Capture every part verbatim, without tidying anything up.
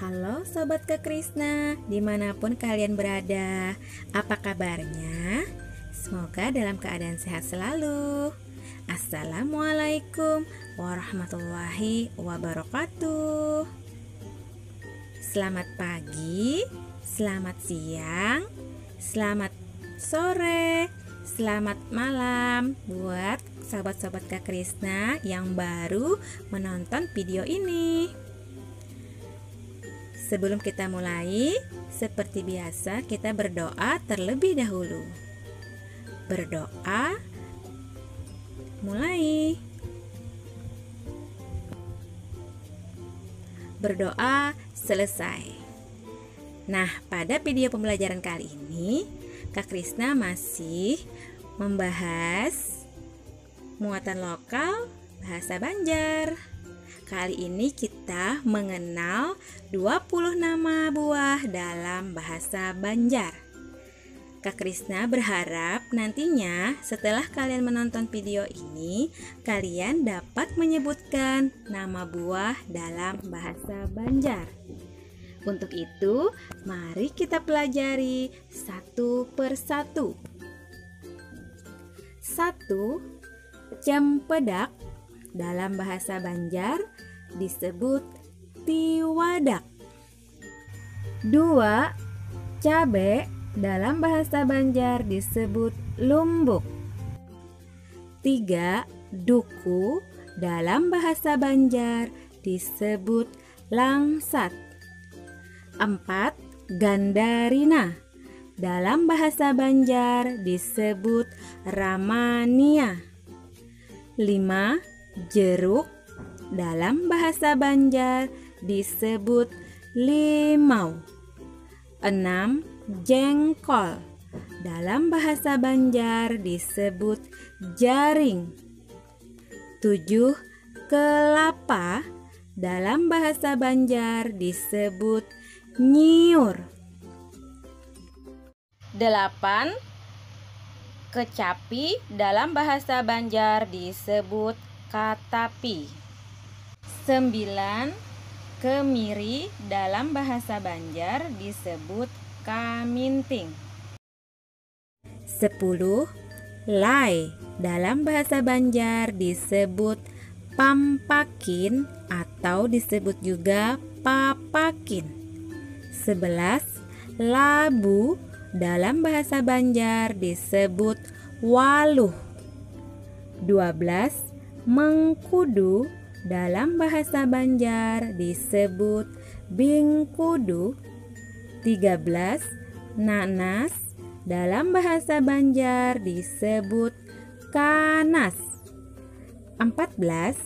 Halo Sobat Kak Krisna, dimanapun kalian berada, apa kabarnya? Semoga dalam keadaan sehat selalu. Assalamualaikum warahmatullahi wabarakatuh. Selamat pagi, selamat siang, selamat sore, selamat malam buat sobat-sobat Kak Krisna yang baru menonton video ini. Sebelum kita mulai, seperti biasa kita berdoa terlebih dahulu. Berdoa, mulai. Berdoa, selesai. Nah, pada video pembelajaran kali ini, Kak Krisna masih membahas muatan lokal bahasa Banjar. Kali ini kita mengenal dua puluh nama buah dalam bahasa Banjar. Kak Krisna berharap nantinya setelah kalian menonton video ini, kalian dapat menyebutkan nama buah dalam bahasa Banjar. Untuk itu, mari kita pelajari satu persatu. Satu, cempedak dalam bahasa Banjar disebut tiwadak. Dua, cabe dalam bahasa Banjar disebut lumbuk. Tiga, duku dalam bahasa Banjar disebut langsat. Empat, gandarina dalam bahasa Banjar disebut ramania. Lima, jeruk dalam bahasa Banjar disebut limau. Enam, jengkol dalam bahasa Banjar disebut jaring. Tujuh, kelapa dalam bahasa Banjar disebut nyiur. Delapan, kecapi dalam bahasa Banjar disebut katapi. Sembilan, kemiri dalam bahasa Banjar disebut kaminting. Sepuluh, lai dalam bahasa Banjar disebut pampakin atau disebut juga papakin. Sebelas, labu dalam bahasa Banjar disebut waluh. Dua belas, mengkudu dalam bahasa Banjar disebut bingkudu. Tiga belas, nanas dalam bahasa Banjar disebut kanas. Empat belas,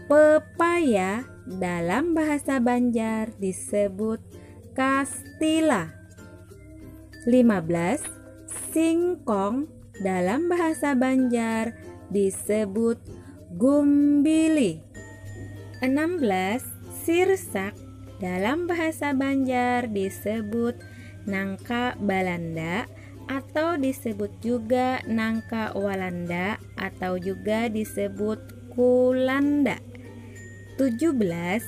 pepaya dalam bahasa Banjar disebut kastila. Lima belas, singkong dalam bahasa Banjar disebut gumbili. Enam belas, sirsak dalam bahasa Banjar disebut nangka Balanda atau disebut juga nangka Walanda atau juga disebut kulanda. Tujuh belas,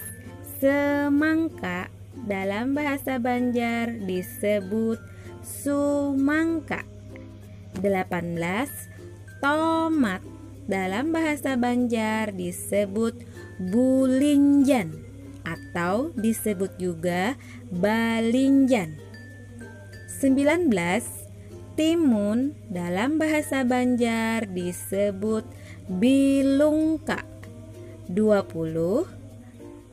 semangka dalam bahasa Banjar disebut sumangka. Delapan belas, tomat dalam bahasa Banjar disebut bulinjan atau disebut juga balinjan. Sembilan belas, timun dalam bahasa Banjar disebut bilungka. Dua puluh,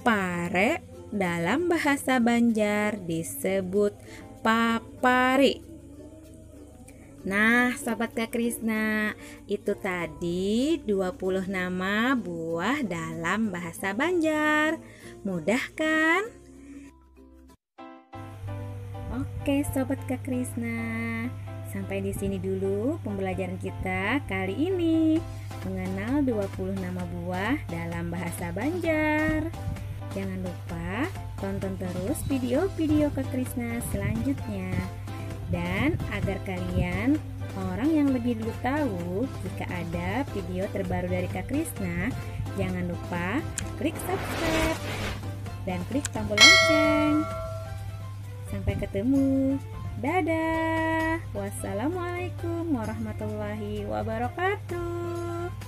pare dalam bahasa Banjar disebut papari. Nah, Sobat Kak Krisna, itu tadi dua puluh nama buah dalam bahasa Banjar. Mudah kan? Oke, Sobat Kak Krisna, sampai di sini dulu pembelajaran kita kali ini, mengenal dua puluh nama buah dalam bahasa Banjar. Jangan lupa tonton terus video-video Kak Krisna selanjutnya. Dan agar kalian orang yang lebih dulu tahu jika ada video terbaru dari Kak Krisna, jangan lupa klik subscribe dan klik tombol lonceng. Sampai ketemu. Dadah. Wassalamualaikum warahmatullahi wabarakatuh.